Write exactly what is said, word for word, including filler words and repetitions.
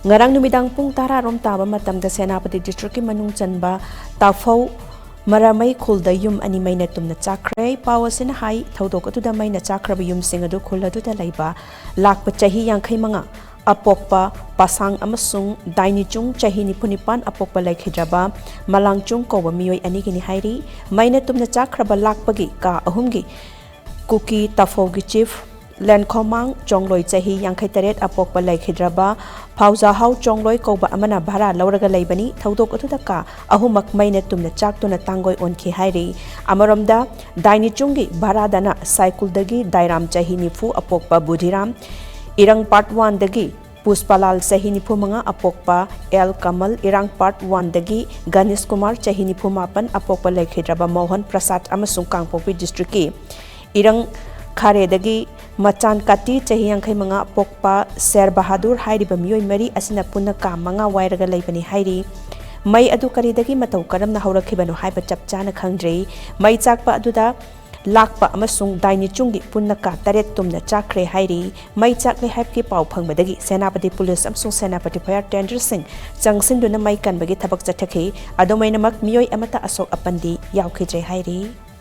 ꯉꯔꯥꯡ ꯅꯨꯃꯤꯗꯥꯡ ꯄꯨꯡ ꯇꯔꯥ ꯔꯣꯝ ꯇꯥꯕ ꯃꯇꯝꯗ ꯁꯦꯅꯥꯄꯇꯤ ꯗꯤꯁꯇ꯭ꯔꯤꯛꯀꯤ ꯃꯅꯨꯡ ꯆꯟꯕ ꯇꯥꯐꯧ ꯃꯔꯥꯃꯩ ꯈꯨꯜꯗ ꯌꯨꯝ ꯑꯅꯤ ꯃꯩꯅ ꯇꯨꯝꯅ ꯆꯥꯛꯈ꯭ꯔꯦ꯫ ꯄꯥꯎ ꯑꯁꯤꯅ ꯍꯥꯏ, ꯊꯧꯗꯣꯛ ꯑꯗꯨꯗ ꯃꯩꯅ ꯆꯥꯛꯈ꯭ꯔꯕ ꯌꯨꯝꯁꯤꯡ ꯑꯗꯨ ꯈꯨꯜ ꯑꯗꯨꯗ ꯂꯩꯕ ꯂꯥꯛꯄ ꯆꯍꯤ ꯌꯥꯡꯈꯩ ꯃꯉꯥ ꯑꯄꯣꯛꯄ ꯄꯥꯁꯥꯡ ꯑꯃꯁꯨꯡ ꯗꯥꯏꯅꯤꯆꯨꯡ ꯆꯍꯤ ꯅꯤꯐꯨ ꯅꯤꯄꯥꯟ ꯑꯄꯣꯛꯄ ꯂꯩꯈꯤꯗ꯭ꯔꯕ ꯃꯂꯥꯡꯆꯨꯡ ꯀꯧꯕ ꯃꯤꯑꯣꯏ ꯑꯅꯤꯒꯤꯅꯤ ꯍꯥꯏꯔꯤ꯫ ꯃꯩꯅ ꯇꯨꯝꯅ ꯆꯥꯛꯈ꯭ꯔꯕ ꯂꯥꯛꯄꯒꯤ ꯀꯥ ꯑꯍꯨꯝꯒꯤ ꯀꯨꯀꯤ ꯇꯥꯐꯧꯒꯤ ꯆꯤꯐ ꯂꯦꯟꯈꯣꯃꯥꯡ ꯆꯣꯡꯂꯣꯏ ꯆꯍꯤ ꯌꯥꯡꯈꯩ ꯇꯔꯦꯠ ꯑꯄꯣꯛꯄ ꯂꯩꯈꯤꯗ꯭ꯔꯕ ꯐꯥꯎꯖꯥꯍꯥꯎ ꯆꯣꯡꯂꯣꯏ ꯀꯧꯕ ꯑꯃꯅ ꯚꯔꯥ ꯂꯧꯔꯒ ꯂꯩꯕꯅꯤ꯫ ꯊꯧꯗꯣꯛ ꯑꯗꯨꯗ ꯀꯥ ꯑꯍꯨꯝꯃꯛ ꯃꯩꯅ ꯇꯨꯝꯅ ꯆꯥꯛꯇꯨꯅ ꯇꯥꯡꯒꯣꯏ ꯑꯣꯟꯈꯤ ꯍꯥꯏꯔꯤ꯫ ꯑꯃꯔꯣꯝꯗ, ꯗꯥꯏꯅꯤꯆꯨꯡꯒꯤ ꯚꯔꯥꯗꯅ ꯁꯥꯏꯀꯨꯜꯗꯒꯤ ꯗꯥꯏꯔꯥꯝ ꯆꯍꯤ ꯅꯤꯐꯨ ꯑꯄꯣꯛꯄ ꯕꯨꯙꯤꯔꯥꯝ, ꯏꯔꯪ ꯄꯥꯔꯠ ꯋꯥꯟꯗꯒꯤ ꯄꯨꯁꯄꯥꯂꯥꯜ ꯆꯍꯤ ꯅꯤꯐꯨ ꯃꯉꯥ ꯑꯄꯣꯛꯄ ꯑꯦꯜ ꯀꯃꯜ, ꯏꯔꯥꯡ ꯄꯥꯔꯠ ꯋꯥꯟꯗꯒꯤ ꯒꯅꯦꯁ ꯀꯨꯃꯥꯔ ꯆꯍꯤ ꯅꯤꯐꯨ ꯃꯥꯄꯟ ꯑꯄꯣꯛꯄ ꯂꯩꯈꯤꯗ꯭ꯔꯕ ꯃꯣꯍꯟ ꯄ꯭ꯔꯁꯥꯗ ꯑꯃꯁꯨꯡ ꯀꯥꯡꯄꯣꯛꯄꯤ ꯗꯤꯁꯇ꯭ꯔꯤꯛꯀꯤ ꯏꯔꯪ ꯈꯥꯔꯦꯗꯒꯤ ꯃꯆꯥꯟ ꯀꯥꯇꯤ ꯆꯍꯤ ꯌꯥꯡꯈꯩ ꯃꯉꯥ ꯑꯄꯣꯛꯄ ꯁꯦꯔ ꯕꯍꯥꯗꯨꯔ ꯍꯥꯏꯔꯤꯕ ꯃꯤꯑꯣꯏ ꯃꯔꯤ ꯑꯁꯤꯅ ꯄꯨꯟꯅ ꯀꯥ ꯃꯉꯥ ꯋꯥꯏꯔꯒ ꯂꯩꯕꯅꯤ ꯍꯥꯏꯔꯤ꯫ ꯃꯩ ꯑꯗꯨ ꯀꯔꯤꯗꯒꯤ ꯃꯇꯧ ꯀꯔꯝꯅ ꯍꯧꯔꯛꯈꯤꯕꯅꯣ ꯍꯥꯏꯕ ꯆꯞ ꯆꯥꯅ ꯈꯪꯗ꯭ꯔꯤ꯫ ꯃꯩ ꯆꯥꯛꯄ ꯑꯗꯨꯗ ꯂꯥꯛꯄ ꯑꯃꯁꯨꯡ ꯗꯥꯏꯅꯤꯆꯨꯡꯒꯤ ꯄꯨꯟꯅ ꯀꯥ ꯇꯔꯦꯠ ꯇꯨꯝꯅ ꯆꯥꯛꯈ꯭ꯔꯦ ꯍꯥꯏꯔꯤ꯫ ꯃꯩ ꯆꯥꯛꯂꯦ ꯍꯥꯏꯕꯒꯤ ꯄꯥꯎ ꯐꯪꯕꯗꯒꯤ ꯁꯦꯅꯥꯄꯇꯤ ꯄꯨꯂꯤꯁ ꯑꯃꯁꯨꯡ ꯁꯦꯅꯥꯄꯇꯤ ꯐꯥꯌꯔ ꯇꯦꯟꯗꯔꯁꯤꯡ ꯆꯪꯁꯤꯟꯗꯨꯅ ꯃꯩ ꯀꯟꯕꯒꯤ ꯊꯕꯛ ꯆꯠꯊꯈꯤ꯫ ꯑꯗꯨꯝ ꯑꯣꯏꯅꯃꯛ, ꯃꯤꯑꯣꯏ ꯑꯃꯠꯇ ꯑꯁꯣꯛ ꯑꯄꯟꯗꯤ ꯌꯥꯎꯈꯤꯗ꯭ꯔꯦ ꯍꯥꯏꯔꯤ꯫